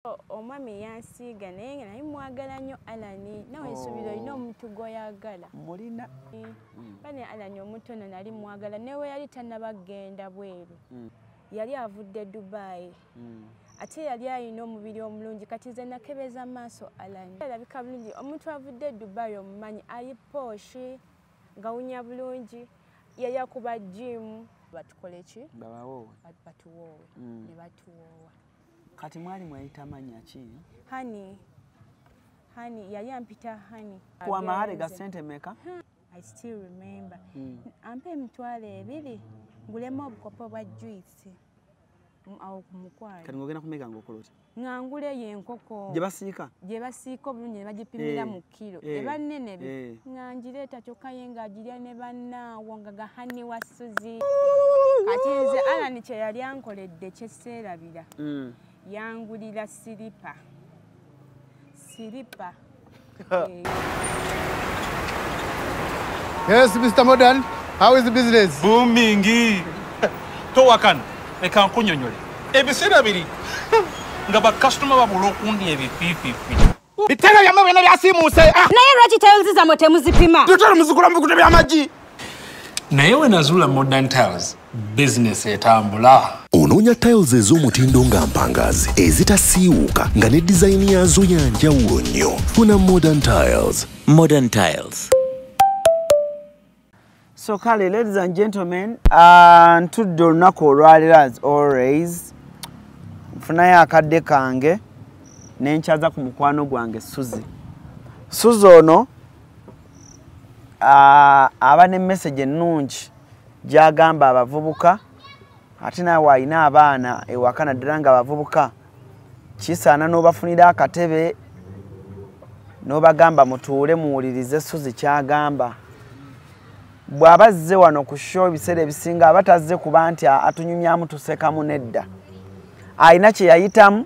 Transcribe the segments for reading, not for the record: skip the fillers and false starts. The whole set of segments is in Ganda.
Omwami yansiiga naye nga naye mwagala nnyo Alani, nawe nsuubira olina omuntu gw'oyagala. Mulina. Bane Alani omuntu ono nali mwagala newe yali tannaba kugenda bweru. Yali avudde Dubai. Ate yali alina omubiri omulungi, kati nze nakebeza maaso Alani. Alabika bulungi, omuntu avudde Dubai omumanyi, ali poshi, ngawunya bulungi, yali akuba gym. Batukole ki? Babawoowe. Batuwoowe. Ne batuwoowa. Kati mwali mwayita mannya ki? Honey. Honey, yali ampita honey. Kwa mahari ga sente meka? I still remember. Ampe 20,000 ngulemu obukopo bwa juice. Awo ku mukwano. Kati ng'ogenda kumeka ng'okola otya? Nga nguleyo enkoko. Gye basiika? Gye basiika obulungi ne bagipimira mu kiro. Eba nnene nga ngireeta kyokka ye ng'agirya ne bannaawo nga ga honey wa Suzy. Kati nze Alani kye yali ankoledde kye seerabira. Yangulira siripa. Siripa. Yes, Mr. Modern, how is the business? Booming. Towakana, leka nkunyonyole. Ebiseera biri nga bakasitoma babula okundi ebifiifiifi. Bitega byammwe byonna byasiimuuse. Naye lwaki tiles zammwe temuzipima? Tutwala muzigula mu bikuta by'amagi. Naye we nazuula Modern Tiles, business etambula. Onoonya tiles ez'omutindo nga mpangazi, ezitasiiwuuka nga ne dizayini yaazo ya njawulo nnyo. Funa Modern Tiles. Modern Tiles. So kale, ladies and gentlemen, ntudde olunaku olwaleero as always. Nfunayo akadde kange ne nkyaza ku mukwano gwange Suzy. Suzy ono aba ne message ennungi gy'agamba abavubuka, ate naawe alina abaana ewaka naddala nga abavubuka kisaana n'obafunira akatebe n'obagamba mutuule muwulirize Suzy ky'agamba. Bw'aba azze wano ku show ebiseera ebisinga aba tazze kuba nti atunyumyamu tusekamu nedda. Alina kye yayitamu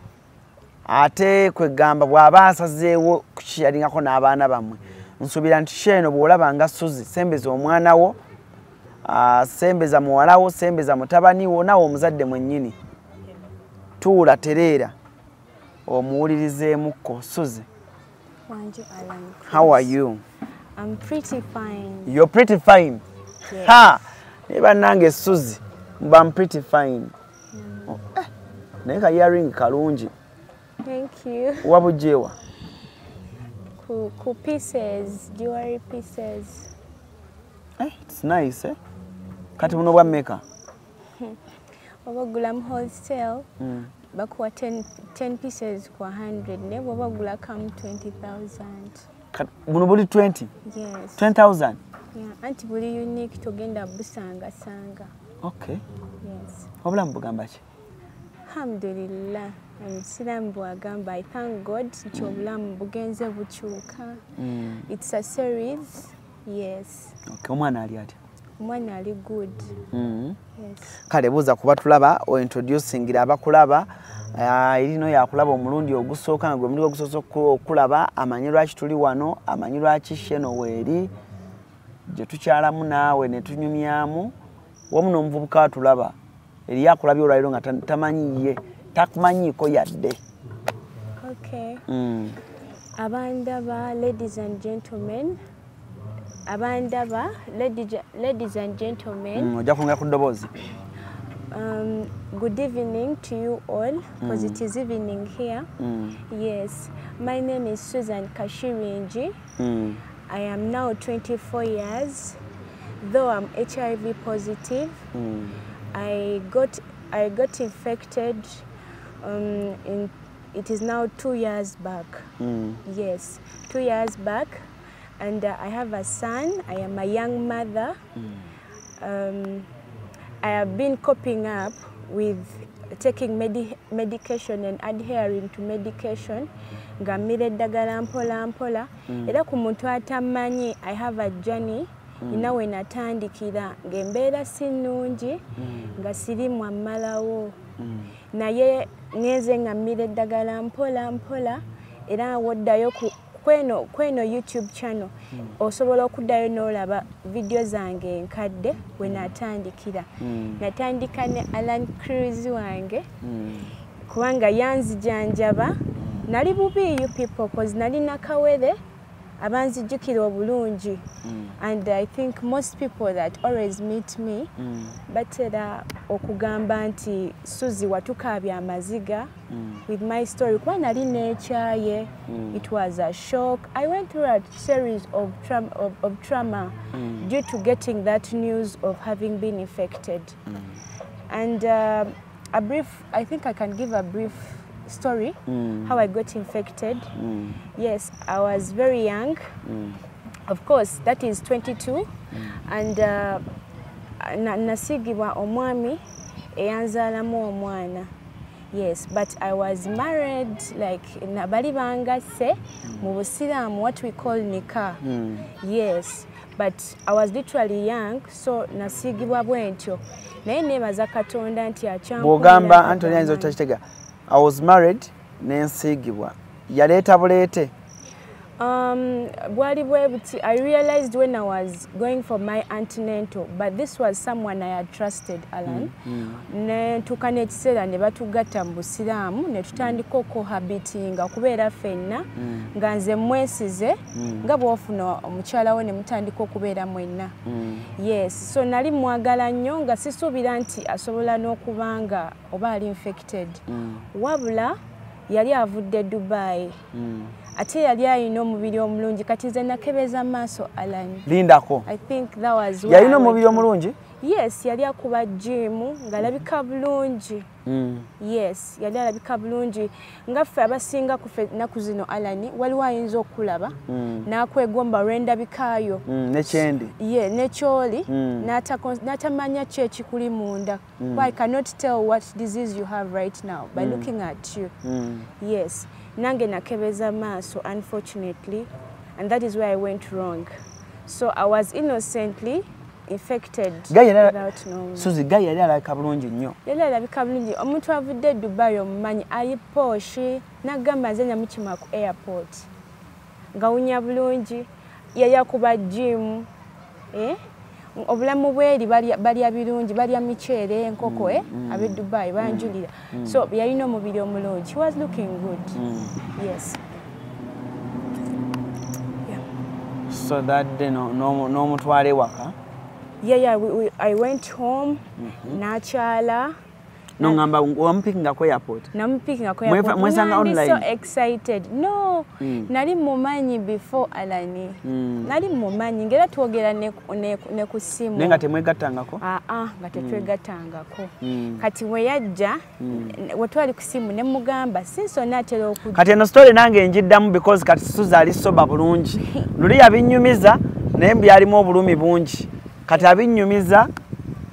ate kwegamba bw'aba asazeewo kukiyalingako n'abaana bammwe. Nsuubira nti show eno bw'olaba nga Suzy, sembeza omwana wo, sembeza muwala wo, sembeza mutabani wo, naawe omuzadde mwennyini. Tuula tereera omuwulirizeemukko. Suzy. Wangi Alan. How are you? I'm pretty fine. You're pretty fine? Yes. Ha! Naye bannange Suzy, mba I'm pretty fine. Oh, naye ka earring kalungi. Thank you. Wabugyewa? Ku pieces, jewelry pieces. It's nice, eh? Kati buno bwa mmeka? Oba ogula mu wholesale, bakuwa 10 pieces kwa 100, naye bw'oba ogula kamu 20,000. Buno buli 20? Yes. 20,000? Yeah, anti buli unique togenda busangasanga. Okay. Yes. Obulamu bugamba ki? Alhamdulillah. Omusiraamu bw'agamba, I thank God nti obulamu bugenze bukyuka. It's a series. Yes. Okay, omwana ali atya? Omwana ali good. Yes. Kale buuza kuba tulaba o introducingira abakulaba, erino yakulaba omulundi ogusooka nga gwe mulundi ogusooka okulaba, amanyi lwaki tuli wano, amanyi lwaki sheno weeri gye tukyalamu naawe ne tunyumyamu, wamu n'omuvubuka atulaba eri akulabye olwaliro nga tamanyi ye, takumanyiiko yadde. Okay. Abandaba, ladies and gentlemen. Abandaba, ladies and gentlemen. Ojja kwongera ku ddoboozi. Good evening to you all, because it is evening here. Yes, my name is Susan Kashiringi. I am now 24 years, though I'm HIV positive. I got infected. It is now 2 years back. Yes, 2 years back. And I have a son. I am a young mother. I have been coping up with taking medication and adhering to medication. Nga mmira eddagala mpola mpola. Era ku muntu atamanyi, I have a journey. Nina we natandikira ng'embeera si nnungi, nga sirimu ammalawo. Naye ngenze nga mmira eddagala mpola mpola, era woddayo ku kweno YouTube channel osobola okuddayo n'olaba video zange enkadde we natandikira. Natandika ne Alan Cruz wange. Kubanga yanzijanjaba, nali bubi you people, cause nali nakawere abanzijukira obulungi. And I think most people that always meet me batera okugamba nti Suzy watukaabya amaziga with my story. Kuba nali nekyaye, it was a shock. I went through a series of trauma due to getting that news of having been infected. And I think I can give a brief story how I got infected. Yes, I was very young. Of course, that is 22. And nasigibwa omwami eyanzaalamu omwana. Yes, but I was married, like nabali bangase mu Busiraamu, what we call nikah. Yes, but I was literally young, so nasigibwa bwentyo. Naye nebaza Katonda nti achangu. Bw'ogamba Anthony ayinza otakitega. I was married nensigibwa. Yaleeta buleete. Bwali bwe buti, I realized when I was going for my antenatal, but this was someone I had trusted, Alan. Ne tuuka n'ekiseera ne batugatta mu Busiraamu ne tutandika okuhabitinga okubeera ffenna nga nze mwesize nga bw'ofuna omukyala we ne mutandika okubeera mwenna. Yes, so nali mwagala nnyo nga sisuubira nti asobola n'okuba nga oba ali infected. Wabula yali avudde Dubai. Ate yali alina omubiri omulungi, kati nze nakebeza maaso, Alan. Lindako. I think that was Yalina omubiri omulungi? Yes, yali akuba gym ng'alabika bulungi. Yes, yali alabika bulungi. Nga ffe abasinga ku ffe ennaku zino, Alan, waliwo ayinza okulaba n'akwegomba olw'endabikaayo. Nekyendi. Ye, nekyoli, n'atamanya ki ekikuli munda. I cannot tell what disease you have right now by looking at you. Yes, nange nakebeza maaso, unfortunately, and that is where I went wrong. So I was innocently infected without knowing. Suzy, guy yali alabika bulungi nnyo. Yali alabika bulungi. Omuntu avudde e Dubai omumanyi, ali posh, n'agamba nze namukima ku airport. Ngawunya bulungi, yali akuba gym, eh? Obulamu bweri balya birungi, balya miceere, enkoko, eh? Ab'e Dubai banjulira. So yalina omubiri omulungi. He was looking good. Yes. Yeah. So that day n'omutwala ewaka? Yeah, I went home, nakyala. Nongamba wamupikingako airport? Namupikingako airport. Mwesanga online? So excited. No, nali mumanyi before, Alani. Nali mumanyi, ngera twogera ne ku simu. Naye nga temwegattangako? Ah, nga tetwegattangako. Kati we yajja, we twali ku simu ne mugamba, since onaatera okujja. Kati eno story nange njiddamu because kati Suzy ali sober bulungi. Luli yabinyumiza naye byalimu obulumi bungi. Kati abinyumiza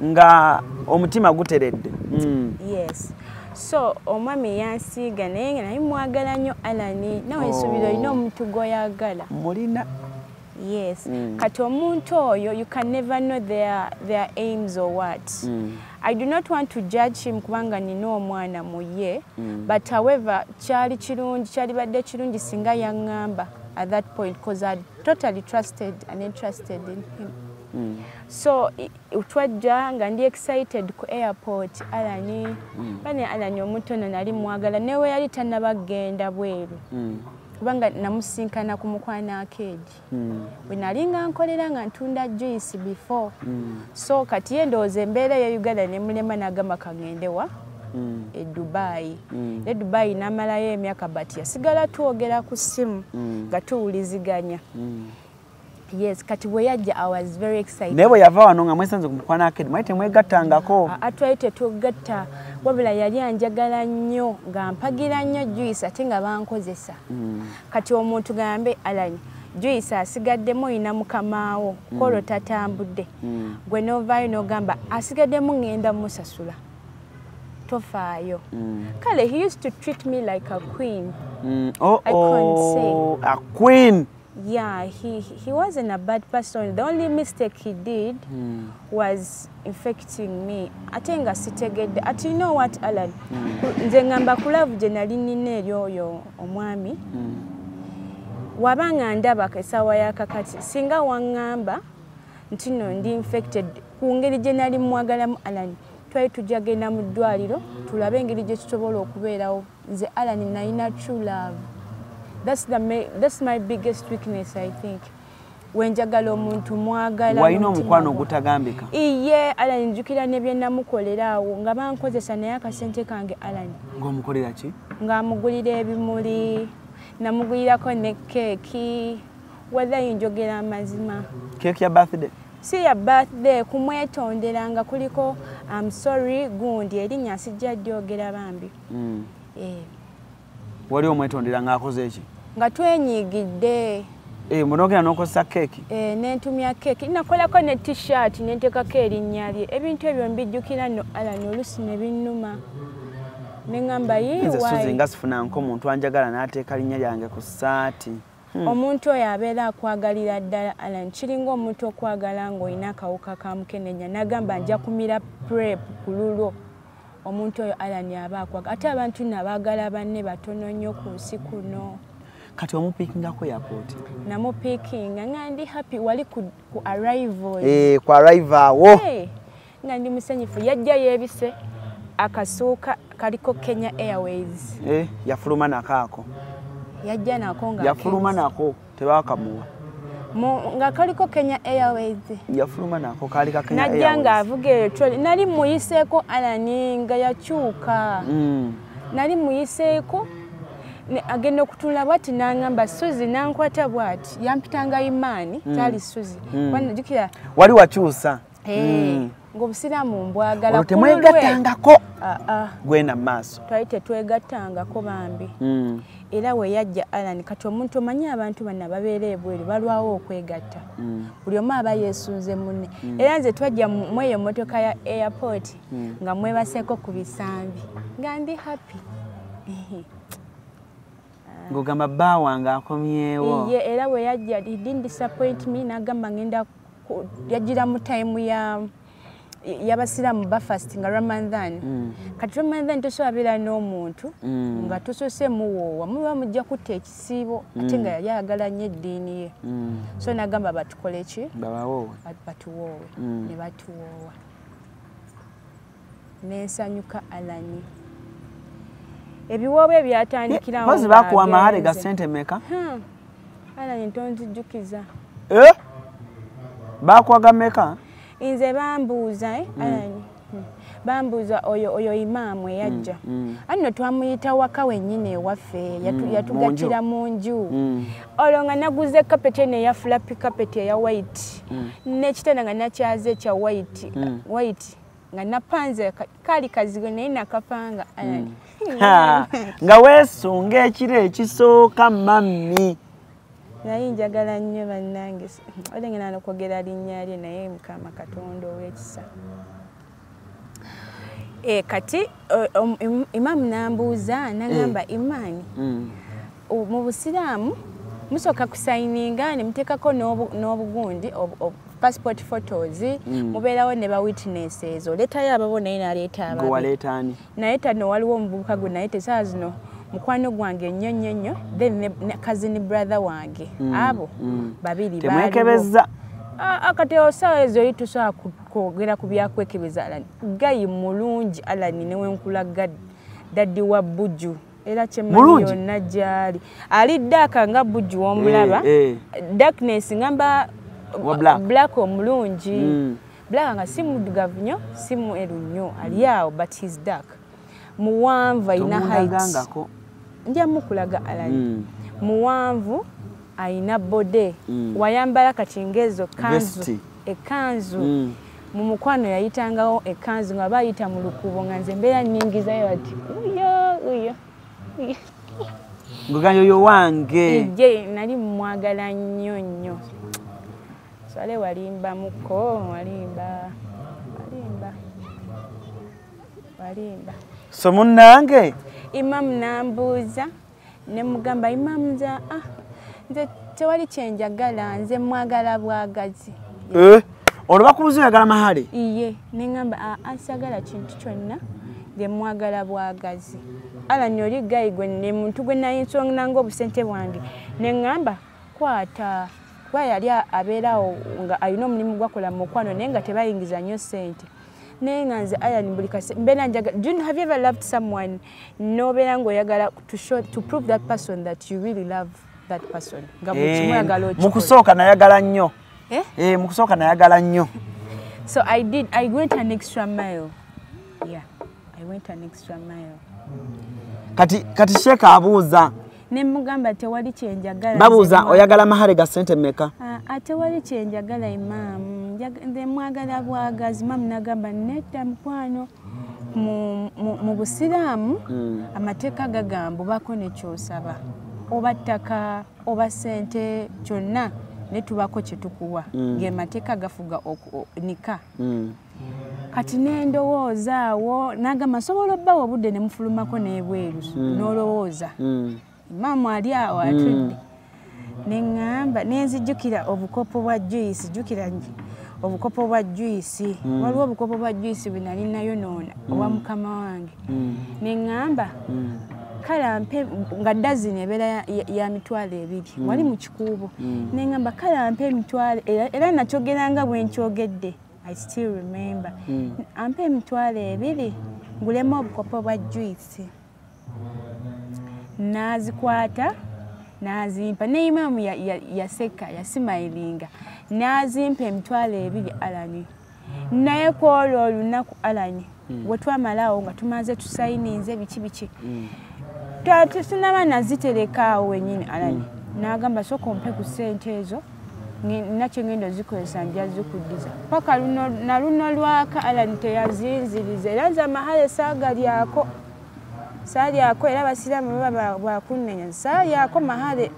nga omutima guteredde. Yes. So omwami yansiiga naye nga naye mwagala nnyo, Alani. Nawe nsuubira olina omuntu gw'oyagala. Mulina. Yes. Kati omuntu oyo, you can never know their aims or what. I do not want to judge him kubanga nina omwana mu ye. But however, kyali kirungi, kyalibadde kirungi singa yaŋŋamba at that point because I totally trusted and interested in him. So twajja nga ndi excited ku airport, Alani. Bane Alani, omuntu ono nali mwagala newe yali tannaba kugenda bweru. Kubanga namusinkana ku Mukwano Arcade. Bwe nali nga nkolera nga ntunda juice before. So kati ye ndowooza embeera ya Uganda ne mulema n'agamba kagende wa? E Dubai. E Dubai n'amalayo emyaka, but yasigala twogera ku ssimu nga tuwuliziganya. Yes, kati bwe yajja I was very excited. Naye bwe yava wano nga mwesanze ku Mukwano Arcade, mwali temwegattangako? Twali tetugatta, wabula yali anjagala nnyo nga mpagira nnyo juice ate nga bankozesa. Kati omuntu gambe, Alan, juice asigaddemu oyina mukamaawo, kwolwo tatambudde. Gwe n'ovaayo n'ogamba asigaddemu ŋŋenda musasula. Tofaayo. Kale he used to treat me like a queen. Oh, I couldn't say. A queen. Yeah, he wasn't a bad person. The only mistake he did was infecting me. Ate nga sitegedde. Ate you know what, Alan? Nze ngamba ku love gye nali nnina eri oyo omwami. Wabanga ndaba essaawa ya kakati, singa waŋŋamba nti no ndi infected ku ngeri gye nali mwagalamu, Alan, Twali tujja genda mu ddwaliro tulabe engeri gye tusobola okubeerawo. Nze Alan nalina true love. That's my biggest weakness, I think. Wenjagala omuntu mwagala. Walina omukwano ogutagambika. Iye Alan njukira ne bye namukolera awo nga bankozesa naye akasente kange Alan. Ng'omukolera ki? Ng'amugulira ebimuli, namugulirako ne keeki, wallahi njogera amazima. Keeki ya birthday? Si ya birthday, kumwetondera nga kuliko I'm sorry gundi erinnya sijja dyogera bambi. Wali omwetondera ng'akoze ki? Nga twenyigidde. Munogera n'okozesa keeki? Nentumya keeki, nakolako ne t-shirt nenteekako erinnya lye. Ebintu ebyo mbijjukira nno Alan oluusi ne binnuma. Ne ŋŋamba ye Nze Suzy nga sifunanko omuntu anjagala n'ateeka linnya lyange ku ssaati. Omuntu oyo abeera akwagalira ddala Alan, kiringa omuntu okwagala ng'olina akawuka ka mukenenya n'agamba nja kumira prep ku lulwo. Omuntu oyo Alan aba akwagala, ate abantu nno abaagala banne batono nnyo ku nsi kuno. Kati omupiikingako airport? Namupiikinga nga ndi happy wali ku arrival. Ku arrival awo. Nga ndi musanyufu, yajja yeebise akasuuka kaliko Kenya Airways. Yafuluma nako ako. Yajja nako nga yafuluma nako tebakamuwa. Nga kaliko Kenya Airways. Yafuluma nako kaali ka Kenya Airways. Najja ng'avuga eyo trolley. Nali muyiseeko Alan nga yakyuka. Nali muyiseeko agenda okutunula bw'ati n'angamba Suzy, n'ankwata bw'ati. Yampitanga Imaani, kyali Suzy. Jjukira wali wakyusa. Ng'obusiraamu mbwagala. Olwo temwegattangako. Gwenda mu maaso. Twali tetwegattangako bambi. Era we yajja Alan, kati omuntu omanyi abantu bano ababeera ebweru balwawo okwegatta. Buli omu aba yeesunze munne. Era nze twajja mu eyo emmotoka ya airport nga mwebaseeko ku bisambi. Nga ndi happy. Ng'ogamba bba wange akomyewo. Ye era we yajja he didn't disappoint me, n'agamba ngenda yajjira mu time ya y'abasiraamu bafastinga Ramadan. Kati Ramadan tosobola beera n'omuntu nga tosoose muwoowa, muba mujja kutta ekisiibo ate nga yali ayagala nnyo eddiini ye. So n'agamba batukole ki? Babawoowe. Batuwoowe. Ne batuwoowa. Nensanyuka Alan. Ebiwoobe byatandikirawo. Mpozi bakuwa amahale ga ssente mmeka? Alan ntonzijjukiza. Bakuwa ga mmeka? Nze bambuuza Alan, bambuuza oyo imaamu eyajja. Anno twamuyita waka wennyini ewaffe, yatugattira mu nju. Olwo nga naguze kapeti eno eya flappy kapeti eya white. N'ekitanda nga nakyaze ekya white. White nga napanze kaali kazigo naye nakapanga Alan. Nga weesunga ekiro ekisooka mummy. Naye njagala nnyo bannange, olengera n'okwogera linnya lye naye Mukama Katonda ow'ekisa. Kati imaamu n'ambuuza n'agamba Imaani, mu busiraamu musooka kusayininga ne muteekako n'obugundi passport photos, mubeerawo ne ba witnesses, oleetayo ababo naye n'aleeta ababe. Gwe waleeta ani? Naye tano waliwo omuvubuka gwe naye tesaawa zino mukwano gwange nnyo nnyo nnyo, then ne cousin brother wange. Abo babiri baaliwo. Temwekebezza. Kati osaawa ezo oli tusobola kwogera ku byakwekebeza Alan. Gayi mulungi Alan ne wenkulaga daddy wa Buju. Era kyemmanyi yonna gy'ali. Ali dark nga Buju w'omulaba. Darkness ngamba black omulungi. Black nga si muddugavu nnyo, si mweru nnyo. Ali awo but he's dark. Muwanvu alina height. Nja mukulaga Alan. Muwanvu alina bode. Wayambala kati ng'ezo kanzu. Ekanzu. Mu mukwano yayitangawo ekanzu nga bayita mu lukubo nga nze mbeera nnyingizayo ati uyo uyo. Ng'ogamba oyo wange. Ye nali mwagala nnyo nnyo. Swale walimba muko, walimba. Walimba. Walimba. So munnange? Imaamu n'ambuuza ne mugamba imaamu nze nze tewali kye njagala, nze mwagala bwagazi. Olwo bakubuuza oyagala mahale? Iye, ne ŋŋamba saagala kintu kyonna, nze mwagala bwagazi. Alan oli gayi gwe ne muntu gwe nayinsonga obusente bwange ne ŋŋamba kwata, kuba yali abeerawo nga alina omulimu gwakola mu mukwano naye nga tebayingiza nnyo ssente. Naye nga nze Alan buli kase mbeera njagala. Do you know, have you ever loved someone n'obeera ng'oyagala to show, to prove that person that you really love that person, nga buli kimu oyagala okikola? Mu kusooka nayagala nnyo. Eh? Eh, mu kusooka nayagala nnyo. So I did, I went an extra mile. Yeah, I went an extra mile. Kati Sheikh abuuza. Ne mugamba tewali kyenjagala. Babuuza oyagala mahare ga sente mmeka? Ah, tewali kyenjagala imaamu. Nze mwagala bwagazi. Maamu nagamba nedda mukwano. Mu Busiraamu amateeka gagamba obaako ne ky'osaba. Oba ttaka, oba ssente, kyonna ne tubaako kye tukuwa. Ge mateeka gafuga nika. Kati ne ndowooza awo n'agamba nsobola obbawa obudde ne mufulumako n'ebweru n'olowooza. Imaamu ali awo atudde. Ne ŋŋamba ne nzijjukira obukopo bwa juice, jjukira obukopo bwa juice. Waliwo obukopo bwa juice bwe nali nayonoona obwa mukama wange. Ne ŋŋamba kale ampe, nga dazini ebeera ya 200,000 wali mu kikuubo. Ne ŋŋamba kale ampe emitwalo, era nakyogera nga bwe nkyogedde. I still remember. Ampe 200,000 ngulemu obukopo bwa juice. N'azikwata n'azimpa. Ne imaamu yaseka, yasimayiringa. N'azimpa 200,000 Alani. Naye ku olwo olunaku Alani, we twamala awo nga tumaze tusayininze biki biki. Tusinaba nazitereka awo wennyini Alani. N'agamba sooka ompe ku ssente ezo, nakyo ngenda ozikozesa nja zikuddiza. Paka luno na luno lwaka Alani teyazinziriza. Era nze amahale saagalyako. Saalyako era abasiraamu baba bakunnenya. Saalyako mahale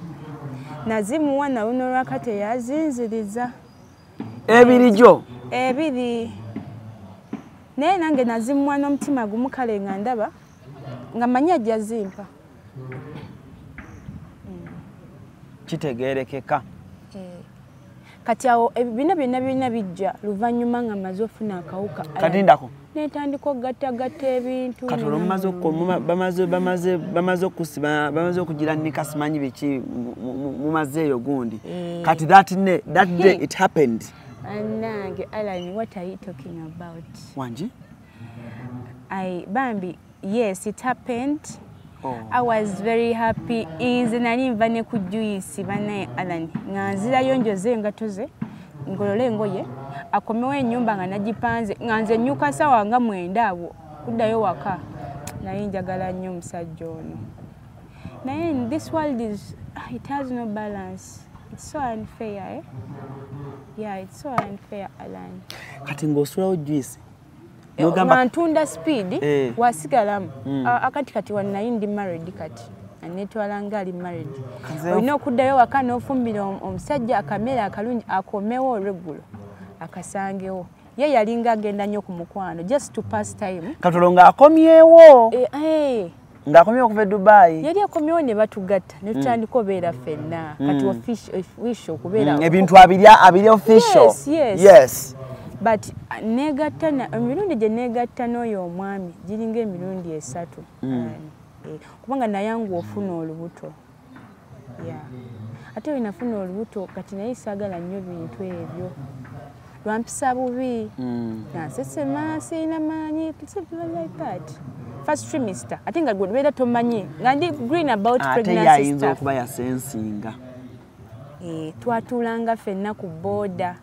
nazimuwa na luno lwaka teyazinziriza. Ebiri gyo? Ebiri. Naye nange nazimuwa n'omutima gumu kale nga ndaba nga mmanyi ajja zimpa. Kitegeerekeka. Kati awo bino byonna byonna bijja luvannyuma nga mmaze ofuna akawuka. Katindako. Netandika okugattagatta ebintu. Kati olwo bamaze okusiba, bamaze okugira nika simanyi biki mumaze eyo gundi. Kati that day it happened. Anange Alan, what are you talking about? Wangi? Bambi, yes, it happened. Oh. I was very happy. Nze nali nva ne ku juice bannaye Alan. Nga nzirayo njoze engatto ze, ngolole engoye, akomewo ennyumba nga nagipanze, nga nze nnyuka ssaawa nga 9 awo kuddayo waka. Naye njagala nnyo omusajja ono. Naye in this world is, it has no balance. It's so unfair, eh? Yeah, it's so unfair, Alan. Kati ng'osulawo juice. Nga ntunda speed, wasigalamu. Akati kati wanayi ndi married kati. Anetwala nga ali married. Olina okuddayo waka n'ofumbira omusajja akamere akalungi akomewo olweggulo akasangewo. Ye yalinga agenda nnyo ku mukwano just to pass time. Kati olwo ng'akomyewo. Ng'akomyewo okuva e Dubai. Yali akomyewo ne batugatta ne tutandika obeera ffenna. Kati official okubeera. Ebintu abiri official. Yes. But negatta emirundi gye negatta n'oyo omwami giringa emirundi 3. Kubanga nayangu ofuna olubuto. Yeah. Ate we nafuna olubuto kati naye saagala nnyo bintu ebyo. Lwampisa bubi. Nansesema sirina maanyi, something like that. First trimester. Ate nga gwe obeera tomanyi. Nga ndi green about pregnancy Ate ye ayinza stuff. okuba yasensinga. Twatuulanga ffenna ku boda.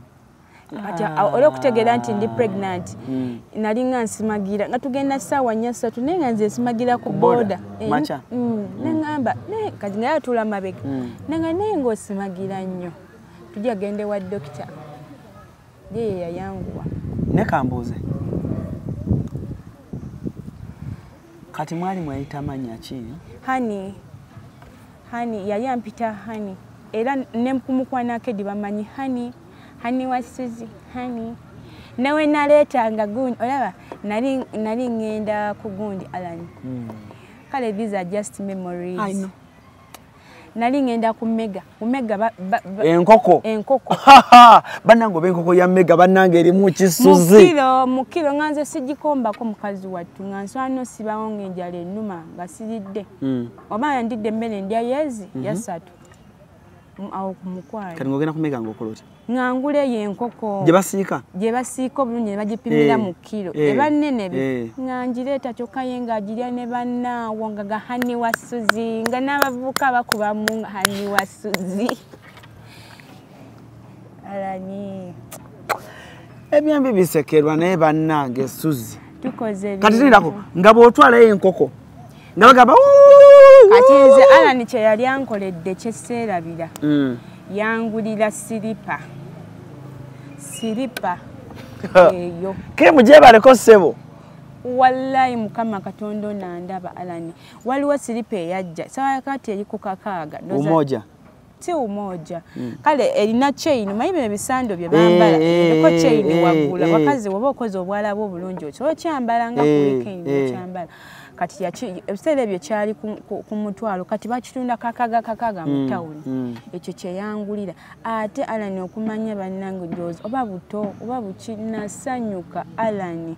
Ati olw'okutegeera nti ndi pregnant, nali nga nsimagira nga tugenda ssaawa 4 3 naye nga nze nsimagira ku boda. Macha. Ne ŋŋamba kati nga yatuula mabega. Nanga naye ng'osimagira nnyo. Tujja gende wa dokita. Ye yayanguwa. Ne kambuuze. Kati mwali mweyita mannya ki? Honey. Honey, yali ampita honey. Era ne kumukwanako edi bamanyi honey. Honey wa Suzy, honey. Nawe naleetanga gundi, olaba nali ŋŋenda ku gundi Alan. Kale these are just memories. I know. Nali ŋŋenda ku mega, ku mega enkoko. Enkoko. Bannange oba enkoko ya mega bannange erimu kisuzi. Mukiro nga nze sigikombako mukazi wattu nga nswana osibawo ng'enjala ennuma nga siridde. Oba ndidde emmere ndya yezi ya 3. Awo ku mukwano. Kati ng'ogenda kumeka ng'okola otya? Nga ngula eyo enkoko. Gye basiika? Gye basiika obulungi ne bagipimira mu kiro. Eba nnene nga ngireeta kyokka ye ng'agirya ne bannaawo nga ga honey wa Suzi nga n'abavubuka bakubamu honey wa Suzi. Alani. Ebyambi bisekerwa naye bannange Suzi. Tukoze kati tindako nga bw'otwalayo enkoko nga bagamba kati nze Alani kye yali ankoledde kye seerabira. Yangulira siripa. Siripa eyo. Kemu gyebaleko ssebo. Wallahi Mukama Katonda nandaba Alani. Waliwo siripa eyajja. Sawa kati eri ku 6. Umoja. Si umoja. Kale erina chain, manyi bino ebisando bye bambala. Eriko chain waggula. Wakazi woba okoze obwala bwo obulungi otyo. Okyambala nga ku weekend okyambala. Kati ebiseera ebyo kyali ku mutwalo kati bakitunda kakaga mu tawuni. Ekyo kye yangulira. Ate Alani okumanya bannange ndowooza oba buto oba buki nasanyuka Alani.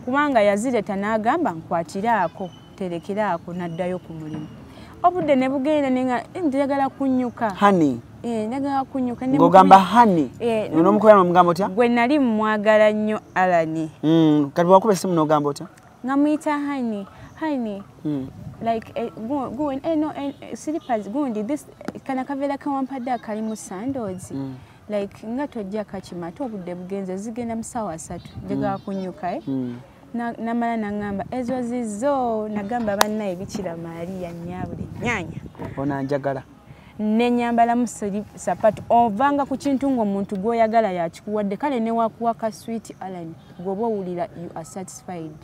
Kubanga yazireeta n'agamba nkwatiraako terekeraako n'addayo ku mulimu. Obudde ne bugenda nenga njagala kunnyuka. Honey. Njagala kunnyuka. Ng'ogamba honey. N'omukubira n'omugamba otya? Gwe nali mmwagala nnyo Alani. Kati bw'akuba essimu n'ogamba otya? Nga muyita honey. Honey. Like go no slippers gundi this kana kaveera kawampadde akalimu sandals. Like nga tojja kakima ate obudde bugenze zigenda mu ssaawa 3 njagala kunnyuka. Namala nangamba ezo zizo nagamba bannaye Bikira Maria nnyabule nnyanya ona njagala nenyambalamu sapatu ovanga ku kintu ng'omuntu gw'oyagala yakikuwadde kale ne wakuwa ka sweet Alani gw'oba owulira you are satisfied.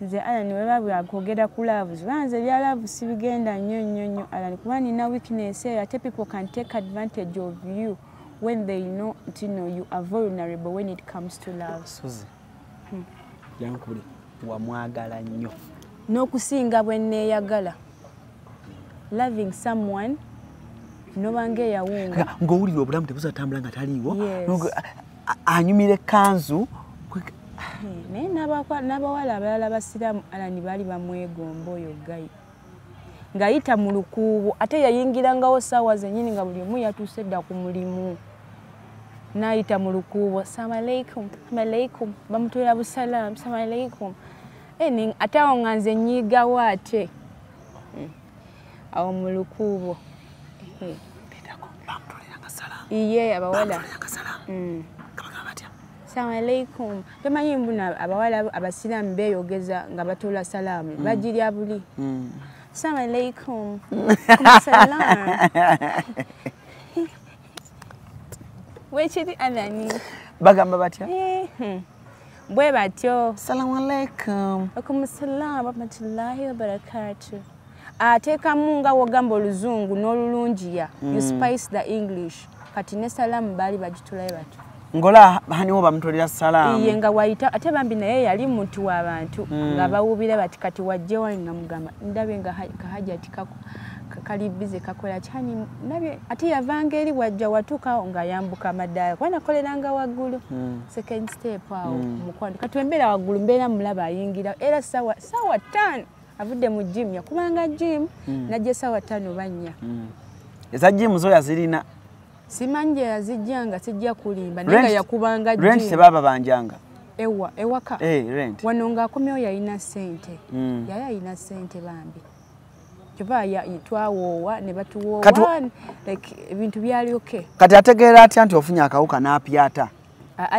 Nze Alani we baba akwogera ku love banze bya love sibigenda nnyo nnyo nnyo Alani kuba nina weakness eyo ate people can take advantage of you when they know to know you are vulnerable when it comes to love. Suzi. Yankubuli wamwagala nnyo. N'okusinga bwe neeyagala. Loving someone nobange yawunga. Ng'owulira obulamu tebuzatambula nga taliiwo. Anyumira ekkanzu. Naye n'abawala abalala basiraamu Alani baali bamwegomba oyo guy. Ng'ayita mu lukuubo ate yayingirangawo ssaawa zennyini nga buli omu yatuuse dda ku mulimu. N'ayita mu lukuubo, assalamu alaikum, alaikum, bamutwera busalaamu, assalamu alaikum. Ate awo nga nze nnyiigawo ate. Awo mu lukuubo. Iye abawala. Assalamu alaikum. Tomanyi mbuna abawala abasiraamu beeyogeza nga batoola salaamu. Bagirya buli. Assalamu alaikum. Salam. Wekiri Alani. Bagamba batya? Bwe batyo. Assalamu alaikum. Alaikum assalam wa rahmatullahi wa barakatuh. Ateekamu nga wogamba oluzungu n'olulungiya. You spice the English. Kati ne salaamu baali bagitulayo batyo. Ngola hani wo bamutolera salaamu. Iye nga wayita ate bambi naye yali muntu w'abantu nga bawubira bati kati wajje wano namugamba ndabye nga kahajati kali bize kakola kyani ndabye ate yavanga eri wajja watuuka nga yambuka amadaala kuba nakoleranga waggulu. Second step awo mukwano kati wembeera waggulu mbeera mulaba ayingira era ssaawa 5 avudde mu gym yakubanga gym najja ssaawa 5 oba 4. Eza gym zo yazirina. Simanyi gye yazijjanga sijja kulimba naye nga yakubanga gym. Rent tebaba banjanga. Ewa ewaka. Rent. Wano ng'akomyewo yalina ssente. Yali alina ssente bambi. Kyova twawoowa ne batuwoowa like ebintu byali okay. Kati ategeera atya nti ofunye akawuka n'apyata?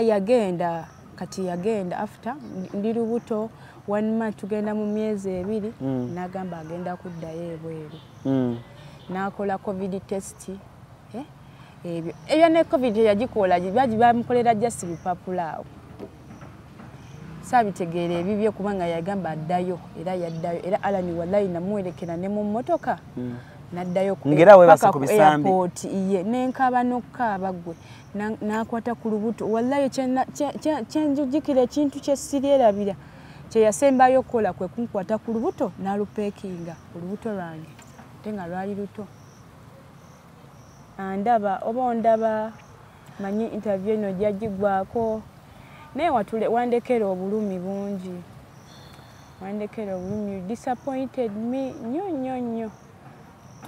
Yagenda kati yagenda after ndi lubuto 1 month tugenda mu myezi 2 n'agamba agenda kuddayo ebweru. N'akola covid test. Ebyo ebya ne covid yagikola baji bamukolera just bipapula awo. Saabitegeera ebibye kubanga yagamba addayo era yaddayo era Alani wallahi namuwerekera ne mu mmotoka n'addayo ku airport iye n'enkaaba n'okukaaba ggwe n'akwata ku lubuto wallahi kyenjujjukira ekintu kye siryerabira kye yasembayo okukola kwe kunkwata ku lubuto n'alupeekinga olubuto lwange ate nga lwali luto. Andaba oba ondaba manyi interview eno gyagigwako naye wandekera obulumi bungi. Wandekera obulumi, you disappointed me nnyo nnyo nnyo.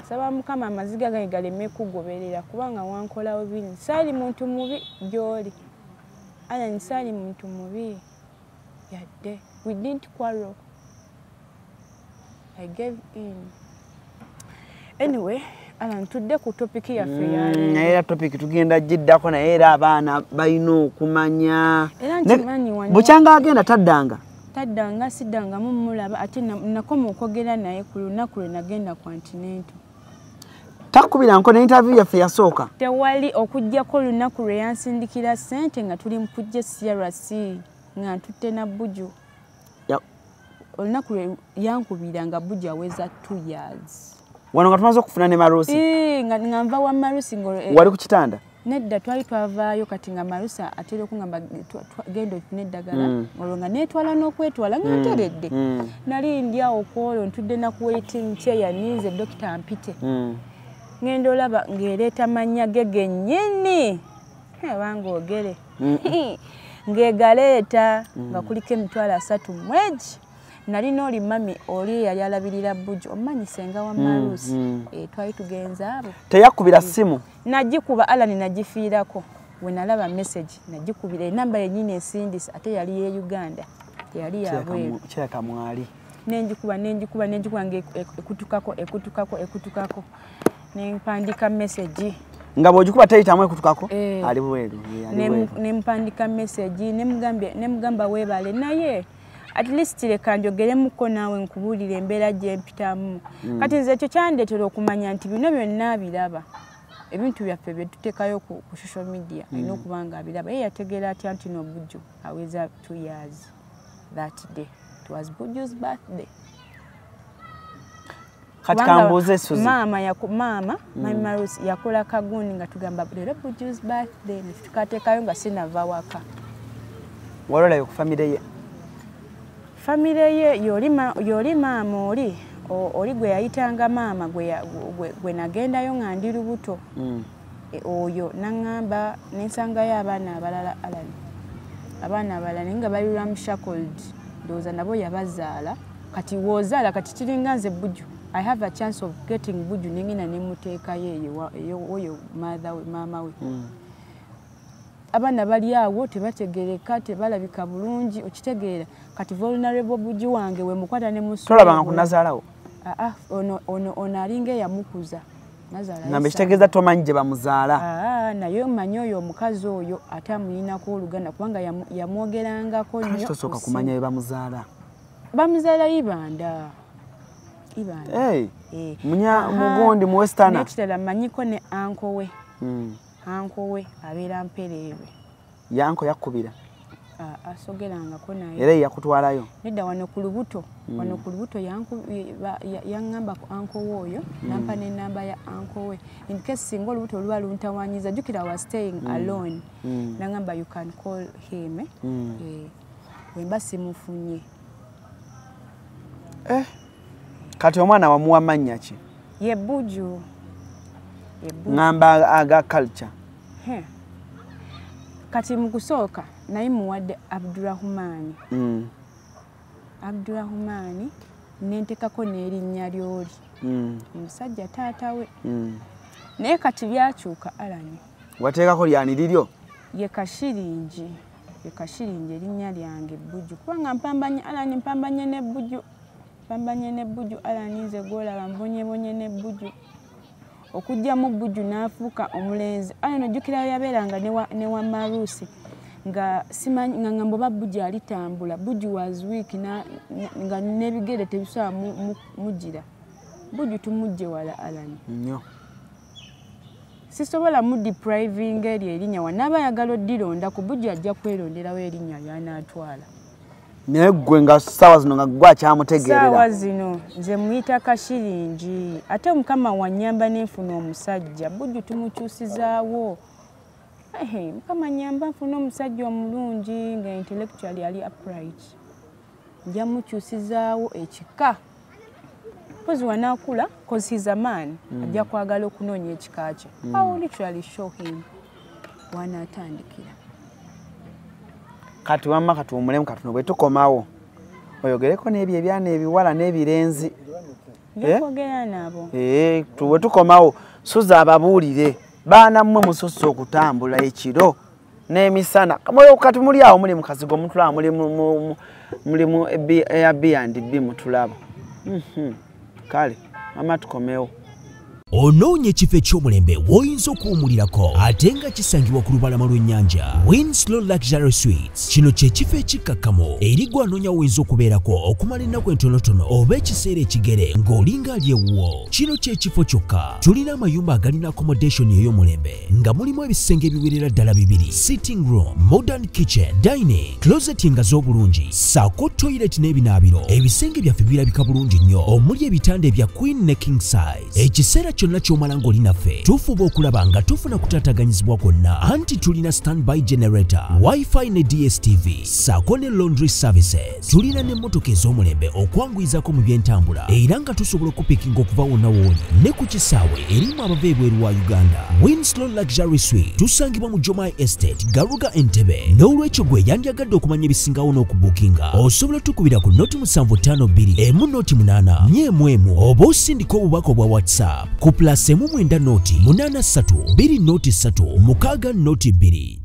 Saba Mukama amaziga gange galeme kugoberera kubanga wankolawo bingi. Saali muntu mubi gy'oli. Alan, saali muntu mubi yadde. We didn't quarrel. I gave in. Anyway, Alan, tudde ku topic yaffe ya leero. Naye era topic tugenda giddako, naye era abaana balina okumanya. Era nkimanyi wano. Bukyanga agenda taddanga. Taddanga, siddangamu mulaba, ate nakoma okwogera naye ku lunaku lwe nagenda ku antenatal. Takubira nko ne interview yaffe yasooka. Tewali okuggyako olunaku lwe yansindikira ssente nga tuli mu kujja CRC nga ntutte na Buju. Olunaku lwe yankubira nga Buju aweza 2 years. Wano nga tumaze okufuna ne Marusi. Nga nva wa Marusi wali ku kitanda? Nedda, twali twavaayo kati nga Marusi atera okungamba genda ofune eddagala. Olwo nga neetwala n'okwetwala nga nteredde. Nali ndi awo kwolwo ntudde na ku waiting chair ninze dokita ampite. Ngenda olaba ng'ereeta mannya ge gennyini. Abange ogere. Ng'egaleeta nga kuliko 330 mwegi. Nalina oli mami oli eyali alabirira Buju, omanyi senga wa Marusi. Twali tugenza abo. Teyakubira ssimu? Nagikuba Alan, nagifiirako. We nalaba message nagikubira enamba yennyini esindisa, ate yali ye Uganda, teyali yabweru. Kireka mwali. Nenjikuba nenjikuba nenjikuba ng'ekutukako ekutukako ekutukako. Nempandika message. Nga bw'ogikuba teyitamu ekutukako? Ali bweru. Nempandika message nemugamba weebale naye at least leka njogeremuko naawe nkubuulire embeera gye mpitamu. Kati nze ekyo kyandeetera okumanya nti bino byonna abiraba. Ebintu byaffe bye tuteekayo ku social media alina okuba nga abiraba. Ye yategeera atya nti no Buju aweza 2 years that day. It was Buju's birthday. Kati kambuuze Suzy. Maama Mami Marusi yakola kagundi nga tugamba leero Buju's birthday, ne tukateekayo nga sinava waka. Wali olabye ku famire ye? Famire ye yoli maama oli gwe yayitanga maama gwe nagendayo nga ndi lubuto. Oyo naŋŋamba nensangayo abaana abalala Alan. Abaana abalala naye nga bali ramshackled, ndowooza nabo yabazaala. Kati w'ozaala kati kiringa nze Buju. I have a chance of getting Buju nengenda nemuteekayo eyo oyo maama we. Abaana bali awo tebategereka, tebalabika bulungi, okitegeera. Kati vulnerable Buju wange we mukwata ne musu. Tolabanga ku nazaalawo? Ono alinga eyamukuza. Ngambe kitegeeza tomanyi gye bamuzaala. Naye mmanyi oyo omukazi oyo ate amuyinako oluganda kubanga yamwogerangako nnyo. Kati tosooka kumanya bwe bamuzaala? Bamuzaala Ibanda. Ibanda. Munya mugundi mu Westerner. N'ekirala mmanyiko ne anko we. Anko we abeera Mpereerwe. Yanko yakubira? Asogerangako naye. Era yakutwalayo? Nedda, wano ku lubuto. Wano ku lubuto yaŋŋamba ku anko we oyo, nampa n'ennamba ya anko we. In case singa olubuto luba luntawaanyiza, jjukira I was staying alone. Naŋŋamba you can call him. Bwe mba simufunye. Kati omwana wamuwa mannya ki? Ye Buju. Ŋŋamba aga culture. Kati mu kusooka naye muwadde Abdurahmani. Abdurahmani nentekako n'erinnya ly'oli. Omusajja taata we. Naye kati byakyuka Alan. Wateekako lyani liryo? Ye Kashiringi. Ye Kashiringi erinnya lyange Buju. Kubanga mpambanye Alan, mpambanye ne Buju. Mpambanye ne Buju Alan, nze gw'olaba mbonyebonye ne Buju. Okugyamu Buju n'afuuka omulenzi. Alan ojjukira yabeeranga ne wa Marusi nga simanyi nga ngamba oba Buju alitambula. Buju was weak nga n'ebigere tebisobola mugira. Buju tumuggye wala Alan. Nnyo. Sisobola mu depriving eryo erinnya, wanaaba ayagala oddironda ku Buju ajja kweronderawo erinnya ly'anaatwala. Naye ggwe nga ssaawa zino nga ggwe akyamutegeerera. Ssaawa zino nze muyita Kashiringi. Ate Mukama wannyamba nenfuna omusajja. Buju tumukyusizaawo. Mukama nnyamba nfuna omusajja omulungi nga intellectually ali upright. Nja mukyusizaawo ekika. Mpozi wanaakula, cause he's a man, ajja kwagala okunoonya ekika kye. I will literally show him wanaatandikira. Kati wamma katuwummulemu katono, bwe tukomawo oyogereko n'ebyo ebyana ebiwala n'ebirenzi. Nja nabo. Tuwe tukomawo Suzi ababuulire baana mmwe mususse okutambula ekiro n'emisana. Kati muli awo muli mu kazigo mutulaba muli mu Airbnb mutulaba. Kale mama tukomewo. Onoonya ekifo eky'omulembe w'oyinza okuwummulirako ate nga kisangibwa ku lubalama lw'ennyanja. Winslow Luxury Suites. Kino kye kifo ekikkakkamu eri gwe anoonya w'oyinza okubeerako okumala ennaku entonotono oba ekiseera ekigere ng'olinga ali ewuwo. Kino kye kifo kyokka. Tulina amayumba agalina accommodation ey'omulembe nga mulimu ebisenge ebiwerera ddala bibiri, sitting room, modern kitchen, dining, closet engazi obulungi, ssaako toilet n'ebinaabiro. Ebisenge byaffe birabika bulungi nnyo omuli ebitanda ebya queen ne king size. Ekiseera kyonna ky'omala ng'oli naffe tufuba okulaba nga tufuna kutaataganyizibwa kwonna, anti tulina standby generator, wifi ne DSTV, ssaako ne laundry services. Tulina n'emmotoka ez'omulembe okwanguyizako mu by'entambula era nga tusobola okupikinga okuva wonna w'oli ne ku kisaawe erimu abava ebweru wa Uganda. Winslow Luxury Suite tusangibwa mu Jomai Estate, Garuga, Entebbe. N'olwekyo gwe yandyagadde okumanya ebisingawo n'okubuukinga osobola tukubira ku 0752 10 8 1 oba osindika obubaka obwa WhatsApp ku +1 9 8 3 2 0 3 6 0 2.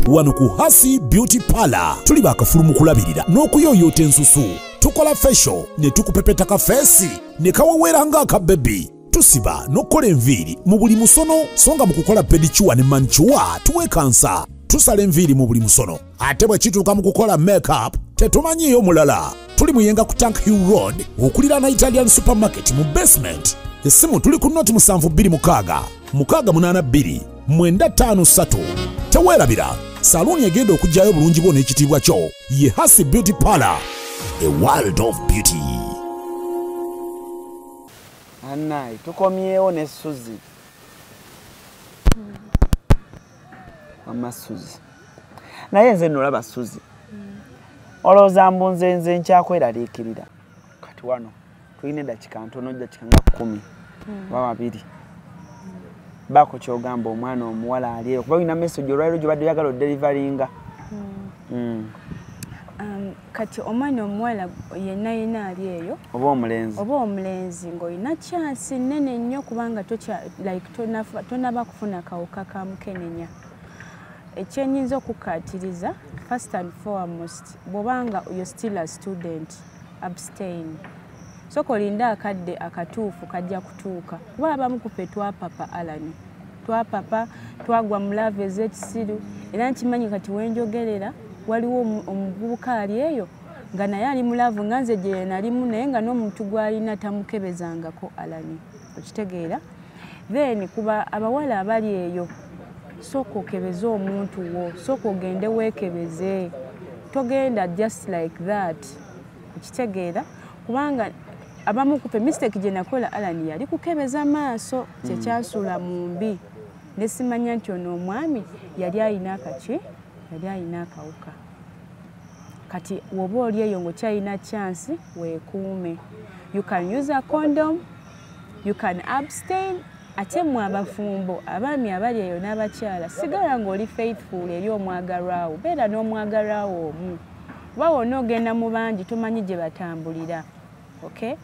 Wano ku Hasi Beauty Parlor tuli bakafulu mu kulabirira n'okuyooyoota ensusu. Tukola facial ne tukupepeta ka feesi ne kawewera ng'akabebi. Tusiba n'okukola enviiri mu buli musono, so nga mu kukola pedicure ne manicure tuwekansa. Tusala enviiri mu buli musono, ate bwe kituuka mu kukola makeup tetumanyiiyo mulala. Tuli Muyenga ku Tank Hill Road okuliraana Italian Supermarket mu basement. Essimu tuli ku 0726 682 953. Teweerabira, saluuni egenda okuggyayo bulungi bwo n'ekitiibwa kyo ye Hasi Beauty Parlor, a world of beauty. Annaye tukomyewo ne Suzi. Mama Suzi, naye nze nolaba Suzi olowooza mbu nze nze nkyakweraliikirira. Kati wano tulina eddakiika ntono, eddakiika nga 10 oba 2. Baako ky'ogamba omwana omuwala ali eyo, kuba olina message olwaliro gy'obadde oyagala odelivaringa. Kati omwana omuwala yenna yenna ali eyo oba omulenzi, oba omulenzi ng'olina chance nnene nnyo kubanga like tonaba kufuna kawuka ka mukenenya. Ekyenyinza okukkaatiriza first and foremost, bw'obanga you're still a student, abstain. Sooka olinde akadde akatuufu kajja kutuuka, kuba abamu ku ffe twapapa Alani, twapapa twagwa mu love ez'ekisiru. Era nkimanyi kati wenjogerera waliwo omuvubuka ali eyo nga naye ali mu love nga nze gye nalimu, naye nga n'omuntu gw'alina tamukebezangako Alani, okitegeera. Then kuba abawala abali eyo, sooka okebeze omuntu wo, sooka ogende weekebeze, togenda just like that, okitegeera. Kubanga abamu ku ffe mistake gye nakola Alani yali kukebeza maaso, kyekyansuula mu mbi ne simanya nti ono omwami yali alina akaki, yali alina akawuka. Kati woba oli eyo ng'okyalina chance, weekuume. You can use a condom, you can abstain. Ate mmwe abafumbo, abaami abali eyo n'abakyala, sigala ng'oli faithful eri omwagalwawo, beera n'omwagalwawo omu, kuba wonna ogenda mu bangi tomanyi gye batambulira. Okay,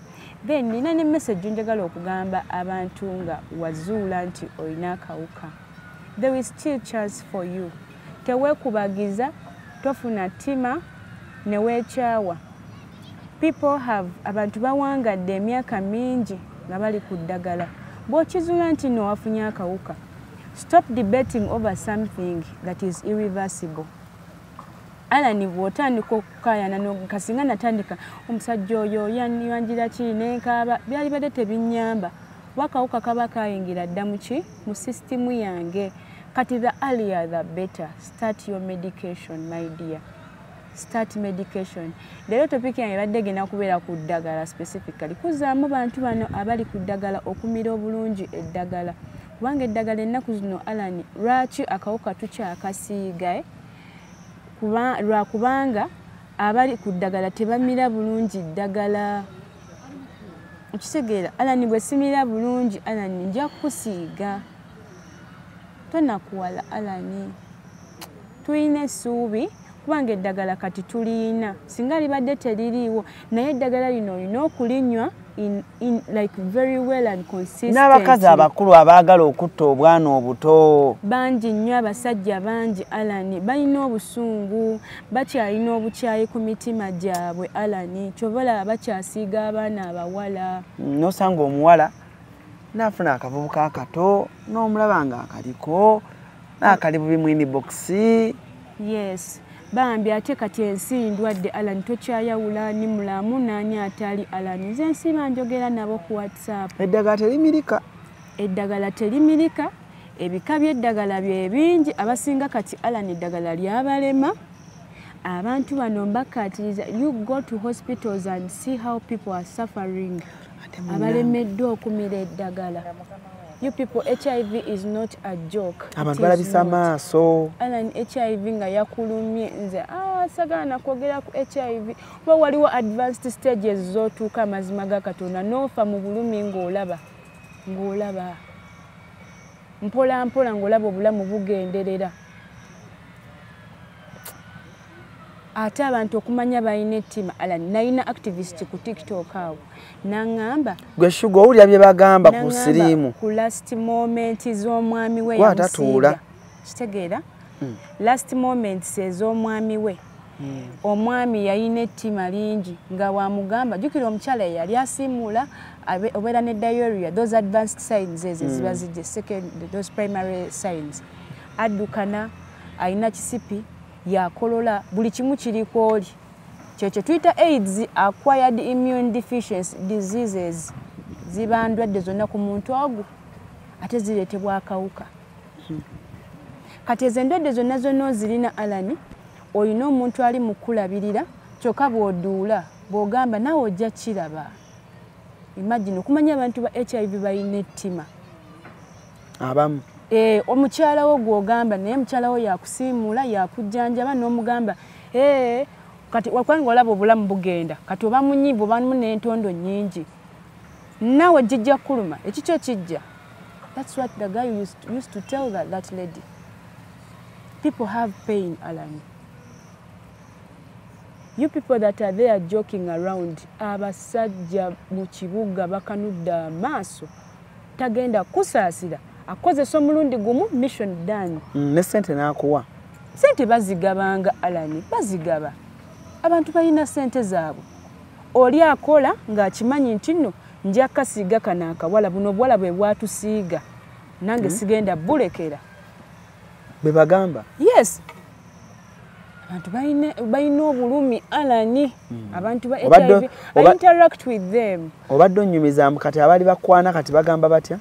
then nina ne message njagala okugamba abantu nga wazuula nti olina akawuka, there is still chance for you. Teweekubagiza, tofuna ttima ne weekyawa. People have, abantu bawangadde emyaka mingi nga bali ku ddagala. Bw'okizuula nti nno wafunye akawuka, stop debating over something that is irreversible. Alani, bw'otandika okukaayana, kasinga natandika omusajja oyo yangira ki nenkaaba, byali badde tebinnyamba, kuba akawuka kaba kayingira dda muki mu sisitimu yange. Kati the earlier the better, start your medication my dear, start medication. Leero topic yange ebadde egenda kubeera ku ddagala specifically, kuzaamu bantu bano abali ku ddagala okumira obulungi eddagala, kubanga eddagala ennaku zino Alani, lwaki akawuka tukyakasiiga? Lwakubanga abali ku ddagala tebamira bulungi ddagala, okitegeera. Alani, bwe simira bulungi Alani nja kukusiiga, tonakuwala Alani. Tulina essuubi Kubanga eddagala kati tuliyina, singa libadde teririiwo, naye eddagala lino olina okulinywa in like very well and consistent. N'abakazi abakulu abaagala okutta obwana obuto bangi nnyo, abasajja bangi Alani balina obusungu, bakyalina obukyayi ku mitima gyabwe Alani, kyova olaba bakyasiiga abaana abawala. Nosanga omuwala n'afuna akavubuka akato n'omulaba nga akaliko n'akali bubi mu inbox. Yes, bambi ate kati ensi ndwadde Alani, tokyayawula ni mulamu n'ani atali Alani. Nze nsiba njogera nabo ku WhatsApp. Eddagala terimirika. Eddagala terimirika, ebika by'eddagala bye bingi, abasinga kati Alani eddagala lyabalema. Abantu bano mbakkaatiriza, you go to hospitals and see how people are suffering. Abalemeddwa okumira eddagala. You people, HIV is not a joke. Abantu balabisa amaaso. Alan, HIV nga yakulumye nze sagala kwogera ku HIV. Kuba waliwo advanced stages z'otuuka amazima ga Katonda n'ofa mu bulumi ng'olaba mpola mpola ng'olaba obulamu bugenderera. Ate abantu okumanya balina ettima. Alan, nalina activist ku TikTok awo naŋŋamba gwe shuga owulira bye bagamba ku siriimu ku last moment z'omwami we yamusiiga. Kitegeera? Last moments ez'omwami we. Omwami yalina ettima lingi nga wamugamba, jjukira omukyala yali asiimuula obeera ne diarrhea, those advanced signs ezo ziba zijje, second those primary signs. Addukana, alina kisipi, yakolola, buli kimu kiri kwoli. Kyekyo tuyita AIDS, acquired immune deficiency diseases, ziba ndwadde zonna ku muntu ogwo ate zireetebwa akawuka. Kati ezo endwadde zonna zonna ozirina Alani, olina omuntu ali mu kukulabirira, kyokka bw'oduula bw'ogamba naawe ojja kiraba. Imagine okumanya abantu ba HIV balina ettima abamu. Omukyala wo gw'ogamba naye mukyala wo yakusiimuula, yakujjanjaba n'omugamba kati wakubanga olaba obulamu bugenda, kati oba munyiivu obamu n'entondo nnyingi, naawe kijja kukuluma, ekikyo kijja. That's what the guy used to tell that lady. People have pain, Alan. You people that are there joking around, abasajja mu kibuga bakanudde amaaso, tagenda kusaasira, akozesa omulundi gumu, mission done. Ne ssente n'akuwa. Ssente bazigabanga Alani, bazigaba. Abantu balina ssente zaabwe. Oli akola ng'akimanyi nti nno nja kasiiga kano akawala, buno obuwala bwe bwatusiiga, nange sigenda bulekera. Bwe bagamba? Yes. Abantu balina obulumi Alani. Abantu ba HIV, I interact with them. Obadde onnyumizaamu kati abali bakwana kati bagamba batya?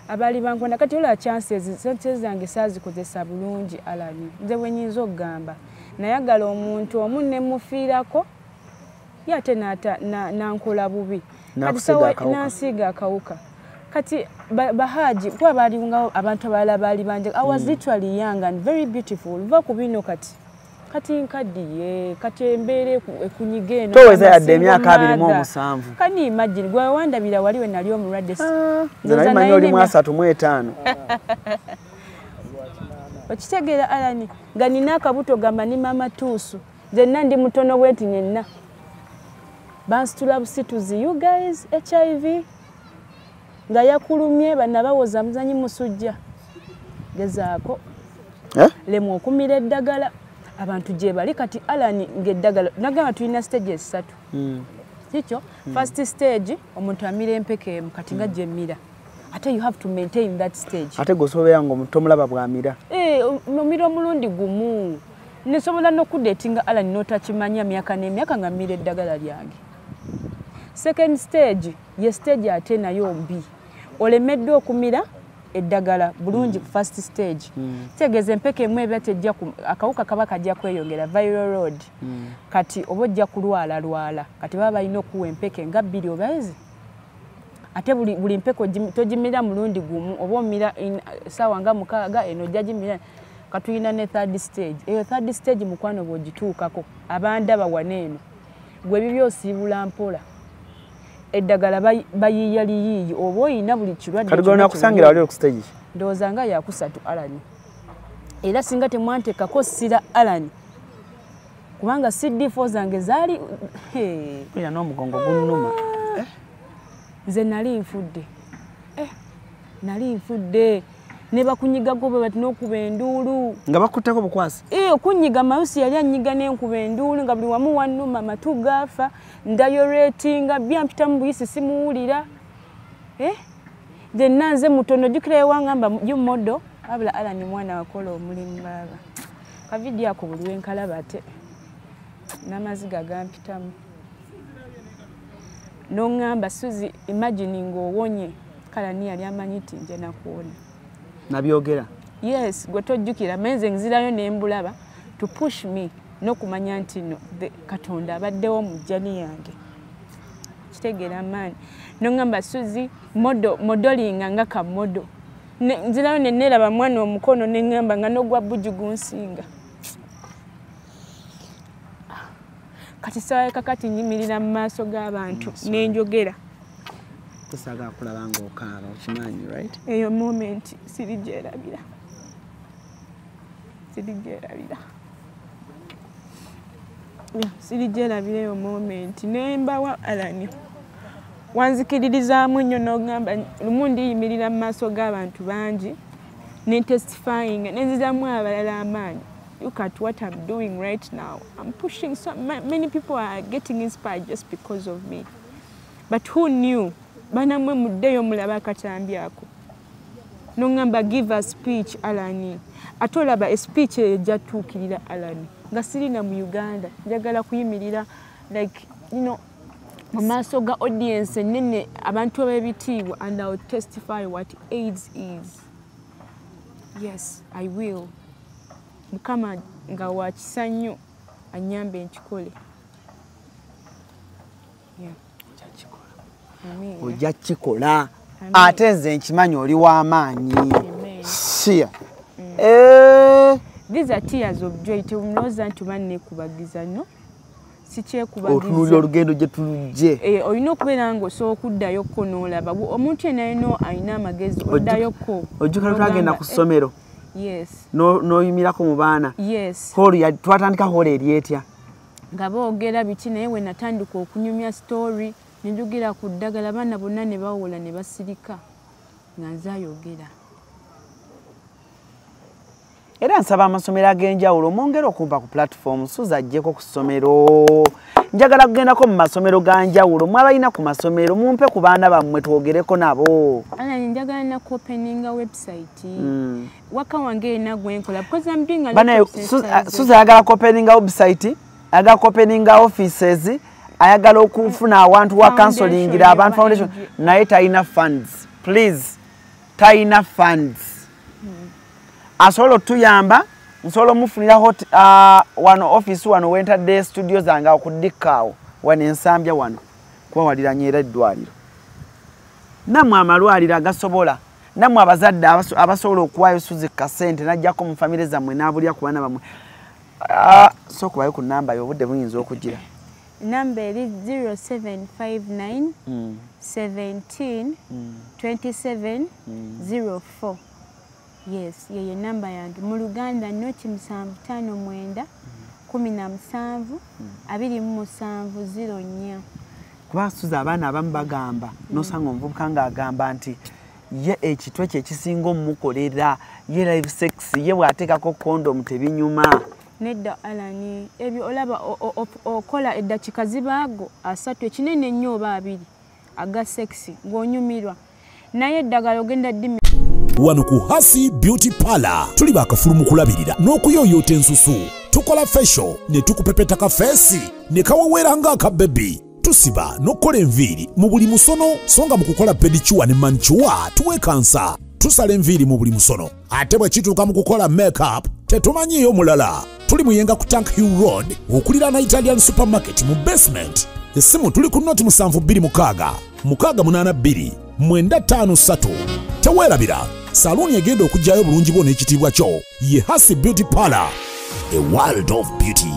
Abali bankwana kati olaba chances, sente zange saazikozesa bulungi Alani. Nze bwe nnyinza okugamba, nayagala omuntu omu ne mufiirako, ye ate nankola bubi. Nansiiga akawuka. Kati bahaji kuba balingawo abantu abalala baali bangi. I was literally young and very beautiful. Va ku bino kati kati nkaddiye, kati embeera ekunyiga eno. Toweza yadde emyaka 27. Can you imagine? Gwe wandabira wali we nali omulwadde. Nze nali manyi oli mu 35. Okitegeera Alani, nga nina akabuto gamba ni mama tuusu. Nze nna ndi mutono bwe nti nyenna. Bansitula busituzi, you guys, HIV. Nga yakulumye bannabawoza muzanyi musujja. Gezaako. Lemu okumira eddagala. Abantu gye bali kati Alani ng'eddagala nagamba tulina stages 3. Kikyo first stage omuntu amira empeke emu kati nga gyemmira. Ate you have to maintain that stage. Ate gwosobeera ng'omuntu omulaba bw'amira. Omira omulundi gumu. Nsobola n'okudeetinga Alani n'otakimanya myaka n'emyaka nga mmira eddagala lyange. Second stage ye stage ate nayo mbi. Olemeddwa okumira eddagala bulungi ku first stage. Kitegeeza empeke emu eba tejja akawuka kaba kajja kweyongera viral load. Kati oba ojja kulwalalwala. Kati baba balina okuwa empeke nga 2 oba ezi. Ate buli mpeke togimira mulundi gumu, oba omira ssaawa nga 6 eno ojja gimira. Katulina ne third stage. Eyo third stage mukwano bw'ogituukako abandaba wano eno gwe bibyo osiibula mpola. Eddagala bayiiya liyiiyi oba oyina buli kirwadde. Kati gwe nakusangira wali ku stage? Ndowooza nga yakusatu Alani. Era singa temwanteekako ssira Alan, kubanga CD4 zange zaali era n'omugongo gunnuma. Nze nali nfudde, nali nfudde. Ne bakunyigako bwe bati n'okuba enduulu. Nga bakuttako bukwasi? Okunyiga mausi yali anyiga n'enkuba enduulu nga buli wamu wannuma, amatu gaafa, ndayoretinga, byampitamu buyisi simuwulira. Nze nze mutono, jjukira ewangamba you model, wabula Alan mwana wakola omulimu baaba. Kavidiyo ako buli lwe nkalaba ate n'amaziga gampitamu. N'oŋŋamba Suzy, imagine ng'owonye, kale ani yali amanyi nti nja nakuwona. Nabyogera? Yes, gwe tojjukira, naye nze nzirayo ne mbulaba to push me n'okumanya nti no, Katonda abaddewo mu journey yange. Kitegeera amaanyi. N'oŋŋamba Suzy, modelinga nga ka model. Nzirayo ne neeraba mwana omukono ne ŋŋamba nga n'ogwa buju gunsinga. Kati ssaawa kakati nnyimirira mu maaso g'abantu ne njogera. Tosaagala kulaba ng'okaaba, okimanyi, right? Eyo moment sirigyerabira. Sirigyerabira. Sirigyerabira eyo moment. Ne mbawa Alan. Wanzikiririzaamu nnyo n'ogamba lumu ndiyimirira mu maaso g'abantu bangi ne testifying ne nzizaamu abalala amaanyi. Look at what I'm doing right now. I'm pushing so many people are getting inspired just because of me. But who knew? Banamwe muddeyo mulaba akatambi ako. N'oŋŋamba give a speech Alan. Ate olaba a speech eyo ejja tuukirira Alan. Nga sirina mu Uganda, njagala kuyimirira like, you know, mu maaso ga audience ennene, abantu ab'ebitiibwa, and I will testify what AIDS is. Yes, I will. Mukama nga wa kisa nnyo annyambe nkikole. Yeah. Ojja kukikola. Ate nze nkimanyi oli w'amaanyi. Siya. These are tears of joy. Temulowooza nti oba neekubagiza, no? Sikyekubagiza. Otunuulira olugendo gye tulujje. Olina okubeera ng'osobola okuddayokko n'olaba. Omuntu yenna yenna alina amagezi oddayokko. Ojjukira twagenda ku ssomero. Yes. N'oyimirako mu baana. Yes. Hall twatandika hall eri etya? Nga boogera biki, naye we natandika okunyumya story ne njogera ku ddagala, abaana bonna ne bawola ne basirika nga nze ayogera. Era nsaba amasomero ag'enjawulo mwongere okumpa ku platform. Suzy ajjeko ku ssomero. Njagala kugendako mu masomero ga njawulo. Mwabalina ku masomero mumpe ku baana bammwe twogereko nabo. Alan, njagala na openinga website. Waka wange ena gwenkola because I'm doing a lot of sensitization. Suzy ayagala openinga website, ayagala openinga offices, ayagala okufuna awantu wa counseling abantu foundation, naye talina funds. Please, talina funds. Asobola otuyamba, nsobola omufunira hot wano office wano wentadde studio zange awo ku Dikkaawo wano Ensambya wano kuba waliranye era eddwaliro. Nammwe amalwaliro agasobola, nammwe abazadde abasobola okuwaayo Suzy kasente n'ajjako mu famire zammwe n'abulya ku baana bammwe. Sooka obayo ku nnamba yo, obudde buyinza okugira. Namba eri 0759 17 27 04. Yes, yeyo namba yange. Mu Luganda 0 759 17 27 04. Kuba Suzy abaana abamu bagamba, n'osanga omuvubuka ng'agamba nti ye ekitwe kye ekisinga omukolera ye live sex, ye bw'ateekako kondomu tebinyuma. Nedda Alan, ebyo olaba okola eddakiika zibaago 30 ekinene ennyo oba 2 aga sex ng'onyumirwa, naye eddagala ogenda ddimi. Wano ku Hasi Beauty Parlor tuli bakafulu mu kulabirira n'okuyooyoota ensusu. Tukola facial ne tukupepeta ka face ne kaweweera ng'akabebi. Tusiba n'okukola enviiri mu buli musono, so nga mu kukola pedicure ne manicure tuwekansa. Tusala enviiri mu buli musono, ate bwe kituuka mu kukola makeup tetumanyiiyo mulala. Tuli Muyenga ku Tank Hill Road okuliraana Italian Supermarket mu basement. Essimu tuli ku 0726 682 953. Teweerabira, saluuni egenda okuggyayo obulungi bwo n'ekitiibwa kyo ye Hasi Beauty Parlor, a world of beauty.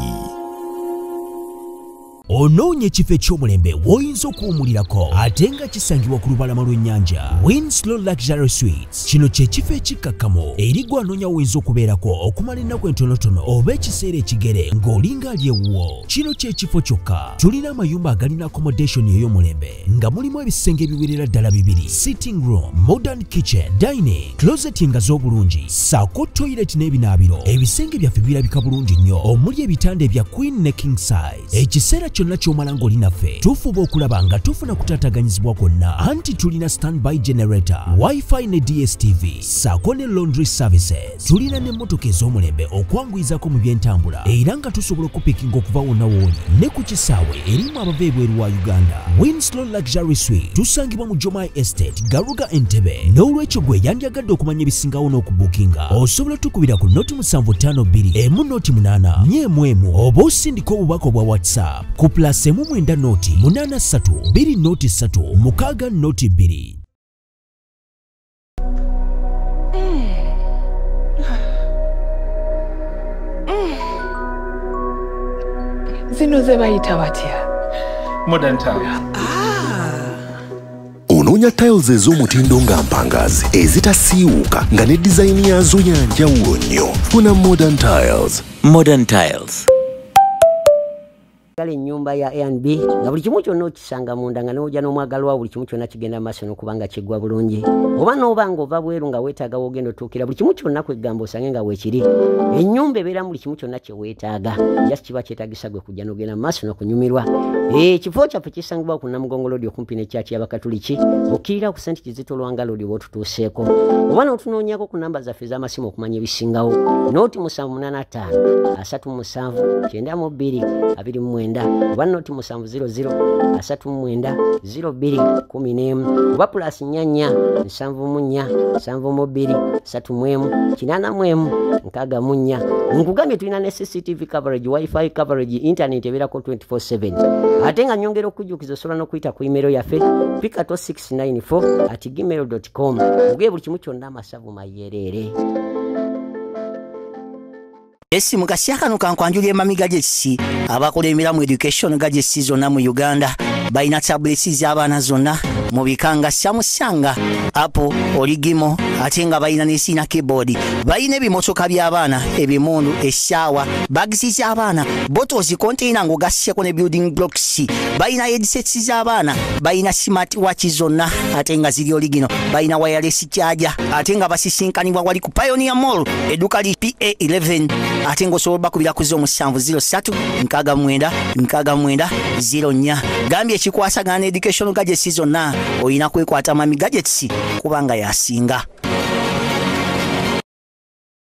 Onoonya ekifo eky'omulembe w'oyinza okuwummulirako ate nga kisangibwa ku lubalama lw'ennyanja. Winslow Luxury Suites. Kino kye kifo ekikkakkamu eri gwe anoonya w'oyinza okubeerako okumala ennaku entonotono oba ekiseera ekigere ng'olinga ali ewuwo. Kino kye kifo kyokka. Tulina amayumba agalina accommodation ey'omulembe nga mulimu ebisenge ebiwerera ddala bibiri, sitting room, modern kitchen, dining, closet nga z'obulungi, ssaako toilet n'ebinaabiro. Ebisenge byaffe birabika bulungi nnyo omuli ebitanda ebya queen ne king size. Ekiseera kyonna ky'omala ng'oli naffe tufuba okulaba nga tufuna kutaataganyizibwa kwonna, anti tulina standby generator, wifi ne DSTV, ssaako ne laundry services. Tulina n'emmotoka ez'omulembe okwanguyizako mu by'entambula, era nga tusobola okupikinga okuva wonna w'oli ne ku kisaawe erimu abava ebweru wa Uganda. Winslow Luxury Suite tusangibwa mu Jomai Estate, Garuga, Entebbe. N'olwekyo gwe yandyagadde okumanya ebisingawo n'okubuukinga, osobola tukubira ku 075 1 0 8 4 1 oba osindika obubaka obwa WhatsApp ku +1 9 0 8 3 2 0 3 6 0 2. Zino ze bayita batya? Modern Tiles. Onoonya tiles ez'omutindo nga mpangazi ezitasiiwuuka nga ne dizayini yaazo ya njawulo nnyo. Funa Modern Tiles. Modern Tiles. Kale ennyumba ya A&B nga buli kimu kyonna okisanga munda, nga n'ojja n'omwagalwa, buli kimu kyonna kigenda maaso n'okuba nga kiggwa bulungi. Oba n'oba ng'ova bweru nga weetaaga w'ogenda otuukira, buli kimu kyonna kwegamba osange nga weekiri. Ennyumba ebeeramu buli kimu kyonna kye weetaaga, just kiba kyetaagisa gwe kujja n'ogenda mu maaso n'okunyumirwa. Ekifo kyaffe kisangibwa ku Namugongo Road okumpi ne church y'Abakatuliki, okkirira ku St. Kizito Lwanga Road w'otutuuseeko. Oba n'otunoonyaako ku namba zaffe ez'amasimu okumanya ebisingawo, 078 37 92 29 oba 0700 39 02 11 oba +44 74 72 31 81 64. Nkugambye tulina ne CCTV coverage, wifi coverage, internet ebeerako 24/7. Ate nga nyongera okujjukiza, osobola n'okuyita ku email yaffe pikato694@gmail.com. Ogeye buli kimu kyonna amasavu mayereere. Esi mu kaseera kano kankwanjulira Mami Gadgets abakulembera mu education gadgets zonna mu Uganda. Balina tablets z'abaana zonna mu bika nga Samsung, Apple, Origimo, ate nga balina ne sina keyboard. Balina ebimotoka by'abaana, ebimundu, essaawa, bags z'abaana, bottles, container ng'ogasseko ne building blocks. Balina headsets z'abaana, balina smart watch zonna ate nga ziri original. Balina wireless charger ate nga basisinkanibwa wali ku Pioneer Mall, edduka li PA11, ate ng'osobola bakubira ku 0703 69 69 04. Gambye ekikwasagana ne education gadgets zonna olina kwekwata Mami Gadgets kubanga yasinga.